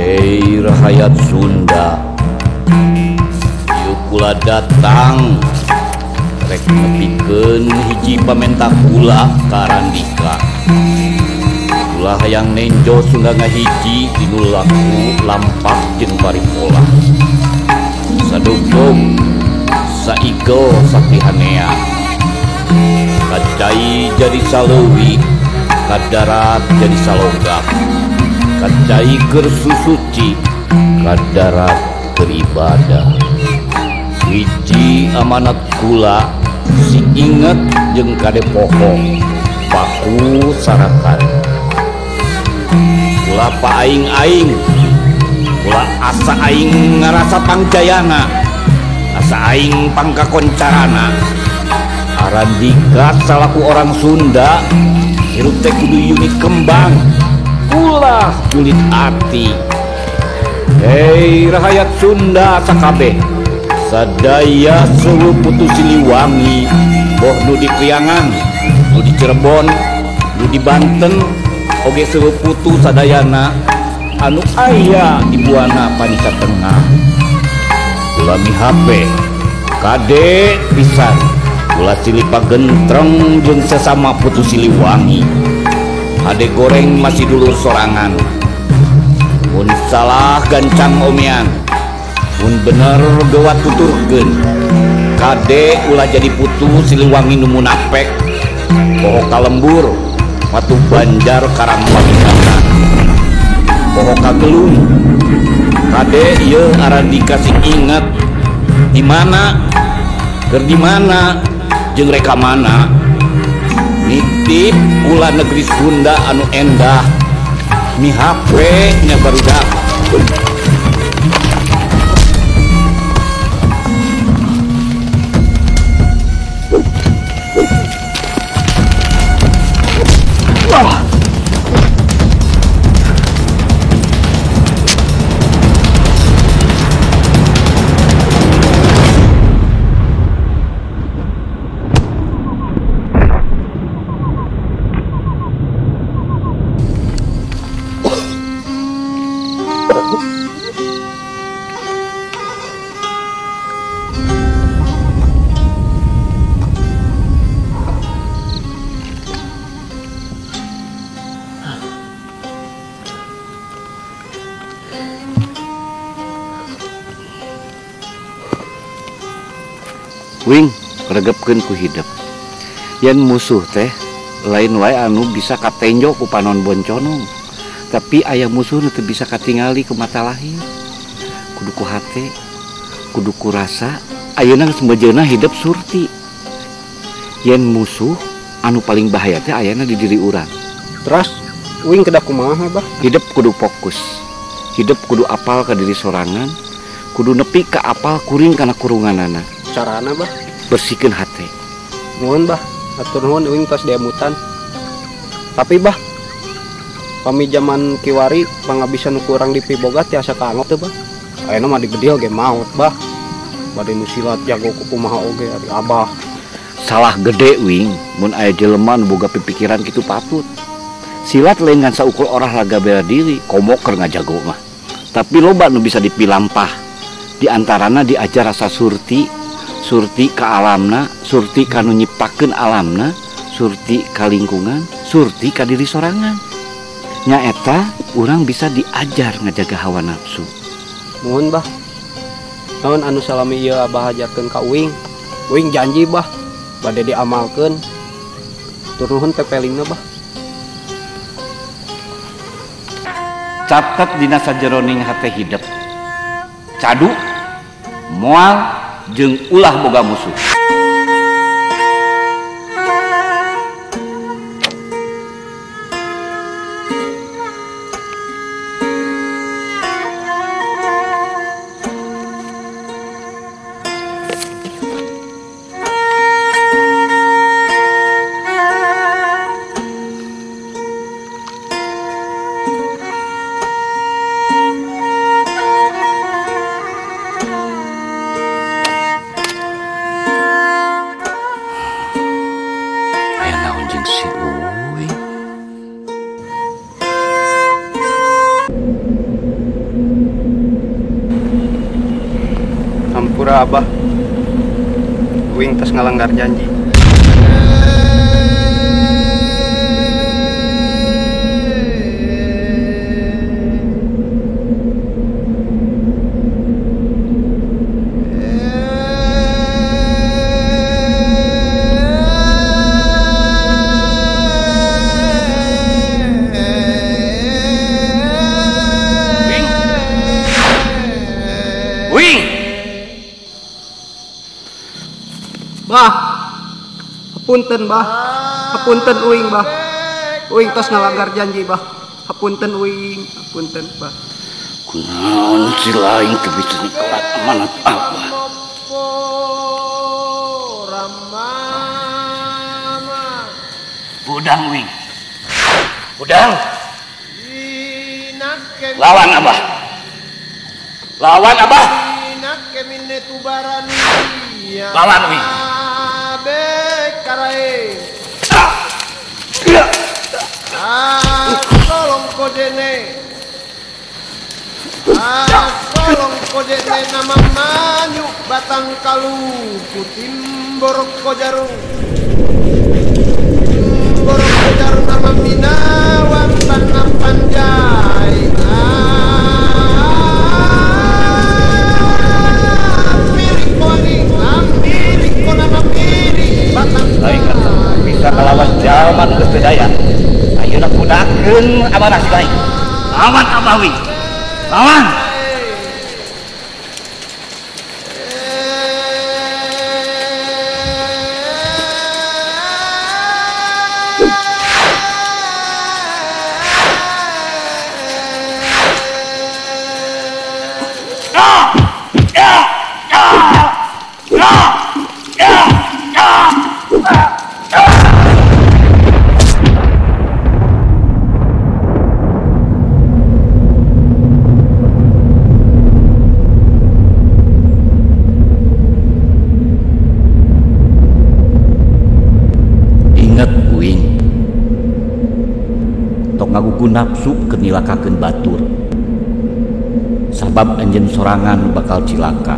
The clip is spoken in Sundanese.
Hei rahayat Sunda, ieu kula datang rek nepikeun hiji pamenta kula ka Randika. Kula hayang nenjo Sunda ngahiji dinu laku lampah jeung paripola. Sadugdug saigel sakihanea, kacai jadi saleuwi, kadarat jadi salogak, kacai keur susuci, kadarat keur ibadah. Hiji amanat kula si inget jeung kade poho paku sarakan. Kula paaing-aing, kula asa aing ngarasa pangjayana, asa aing pangkakoncarana. Arandika salaku orang Sunda hirup teh kudu yumi kembang, ulah julit ati. Hei rahayat Sunda sakabeh, sadaya seluruh putu Siliwangi, boh nu di Priangan, nu di Cirebon, nu di Banten, oge seluruh putu sadayana anu aya di Buana Panca Tengah. Kula mihape kade pisan, kula silih pagentreng jeung sesama putu Siliwangi. Hade goreng masih dulur sorangan, mun salah gancang omean, mun bener gewat tuturkeun. Kade ulah jadi putu Siliwangi nu munafik, poho kalembur patuh Banjar karang pamikana, poho kagelung. Kade ieu Arandika sing inget di mana, keur di mana, jeung reka mana. Nitip ulah negeri Sunda anu endah, mihape nya barudak. Wah. Wing regepkeun ku hidep. Yen musuh teh lain wae anu bisa katenjo ku panon bonconong, tapi aya musuh nu teu bisa katingali ku mata lahir, kudu ku hate, kudu ku rasa. Ayeuna geus mejeuna hidep surti. Yen musuh anu paling bahaya teh ayana di diri urang. Terus wing kedah kumaha bah? Hidep kudu fokus, hidep kudu apal ka diri sorangan, kudu nepi ka apal kuring kana kurunganana. Carana bah? Bersihkeun hate. Nuhun bah, atur nuhun uing tos diemutan. Tapi bah, pami jaman kiwari pangabisan nu kurang dipiboga tiasa kaangot teu bah. Ayeuna mah dibedil ge maot bah. Bade nu silat jago kumaha oge ari abah. Salah gede wing, mun aya jelema nu boga pipikiran kitu patut. Silat lain ngan saukur olahraga bela diri, komo keur ngajago mah. Tapi loba nu bisa dipilampah. Di antarana diajar rasa surti, surti ka alamna, surti ka nu nyiptakeun alamna, surti ka lingkungan, surti ka diri sorangan. Nyaeta urang bisa diajar ngajaga hawa nafsu. Nuhun bah. Naon anu salami ieu abah ajarkeun ka uing? Uing janji bah, bade diamalkeun. Tur nuhun pepelingna bah. Catet dina sajeroning hate hidep. Cadu, moal, jeung ulah boga musuh. Hampura Abah. Uing tos ngalanggar janji. Bah, hapunten bah, hapunten uing bah, uing tos ngalanggar janji bah, hapunten uing, hapunten bah. Kunaon si lain teu bisa nyekelat amanat Abah. Budang uing, budang. Lawan Abah, lawan Abah. Lawan uing. Tolong kojene, tolong kojene nama manyuk batang kalu kutimborok kojarung, borok kojarung nama minawang tanam panjai. Mirik koani, mirik ko nama mirik batang. Lain kata bisa kalawan jalma nu geus teu daya. Ayeuna kudakeun amanah si lain. Lawan Abah wing. Lawan. Ngagugu nafsu keur nyilakakeun batur. Sabab anjeun sorangan bakal cilaka.